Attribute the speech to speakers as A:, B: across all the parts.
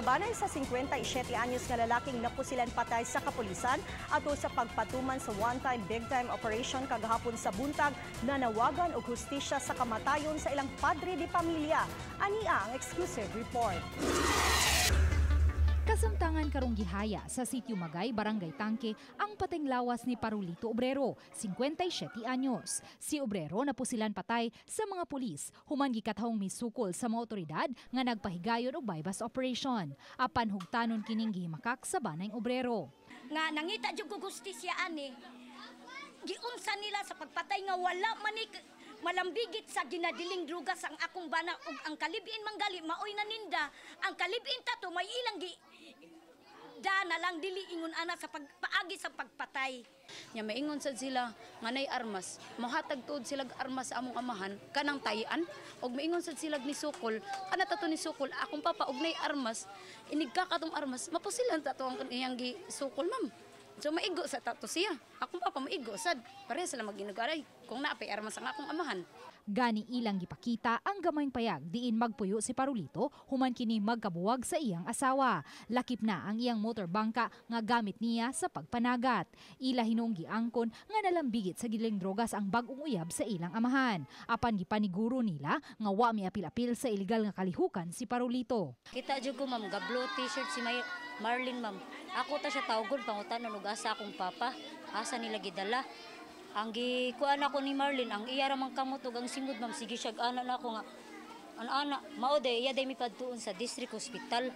A: Kabanay sa 57 anyos nga lalaking napusilan patay sa kapulisan ato sa pagpatuman sa one-time big-time operation kagahapon sa buntag, nanawagan og hustisya sa kamatayon sa ilang padre de pamilya. Ania ang exclusive report.
B: Kasamtangan karong gihaya sa Sitio Magay, Barangay Tangke, ang pateng lawas ni Parulito Obrero, 57 anyos. Si Obrero napusilan patay sa mga pulis human gikathong misukol sa mga otoridad nga nagpahigayon og buy-bust operation. Apan hugtanon kining gihimakak sa banay Obrero.
C: Nga nangita jud ko hustisya ani, giunsa nila sa pagpatay nga wala man ni malambigit sa ginadiling drugas ang akong bana, ug ang kalibin manggali maoy naninda ang kalibin tato may ilang gi da na lang dili ingon ana sa pagpaagi sa pagpatay.
D: Nya maingon sad sila nga nay armas, mohatag tuod sila armas sa among amahan kanang tayan, ug maingon sad sila ni sukol kana tato ni sukol akong papa og nay armas, inig ka katong armas mapusilan tato ang iyang gi sukol, ma'am. So maigo sa tato siya. Akong papa maigo sad. Pareha sila maginugaray kung naapay armas ang akong amahan.
B: Gani ilang gipakita ang gamayng payag diin magpuyo si Parulito human kini magkabuwag sa iyang asawa. Lakip na ang iyang motor bangka nga gamit niya sa pagpanagat. Ila hinuong giangkon nga nalambigit sa giling drogas ang bag-ong uyab sa ilang amahan. Apan gipaniguro nila nga wa miapil-apil sa ilegal nga kalihukan si Parulito.
E: Kita jud ko, ma'am, ga blue t-shirt si May Marlene, ma'am. Ako ta siya tawgon, pangutanon og asa akong papa, asa nila gidala. Ang gikuan ako ni Marlene, ang iya ra man kamot ug ang singod, ma'am, sige siya ana na ako nga ana ana mao day iya day mipadtuon sa district hospital.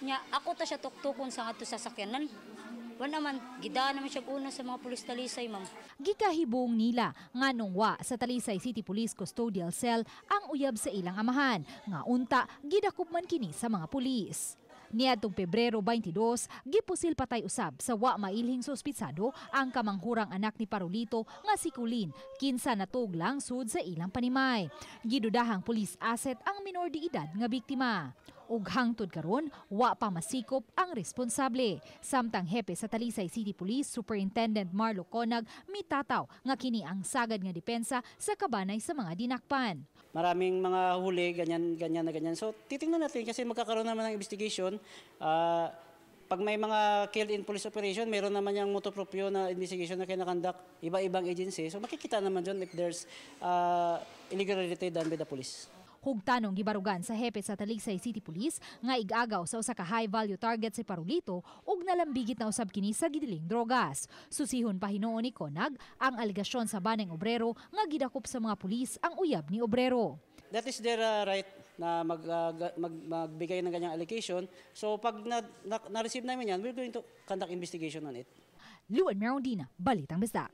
E: Nya ako ta siya tuktukon sa ngadto sa sakyanan. Wala man, gidaan naman siya una sa mga pulis Talisay, ma'am.
B: Gikahibong nila nga wa sa Talisay City Police Custodial Cell ang uyab sa ilang amahan, nga unta gidakop man kini sa mga pulis. Niadtong Pebrero 22, gipusil patay usab sa wa mailhing suspitsado ang kamanghurang anak ni Parulito nga si Colleen, kinsa natug lang sud sa ilang panimay. Gidudahang police asset ang minor de edad nga biktima. Ug hangtod karon, wa pa masikop ang responsable. Samtang hepe sa Talisay City Police Superintendent Marlo Conag mitataw nga kini ang sagad nga depensa sa kabanay sa mga dinakpan.
F: Maraming mga huli, ganyan, ganyan na ganyan. So titingnan natin kasi magkakaroon naman ng investigation. Pag may mga killed in police operation, meron naman yung motu proprio na investigation na kinakonduct iba-ibang agency. So makikita naman dyan if there's illegality done by the police.
B: Hugtanong gibarugan sa hepe sa Talisay City Police nga igagaw sa usa ka high value target si Parulito ug nalambigit na usab kini sa gidiling drogas. Susihon pa hinuon ni Conag ang alegasyon sa baneng Obrero nga gidakop sa mga pulis ang uyab ni Obrero.
F: That is their right na magbigay ng ganyang allegation. So pag na-receive namin yan, we're going to conduct investigation on it.
B: Luan Merondina, Balitang Bisdak.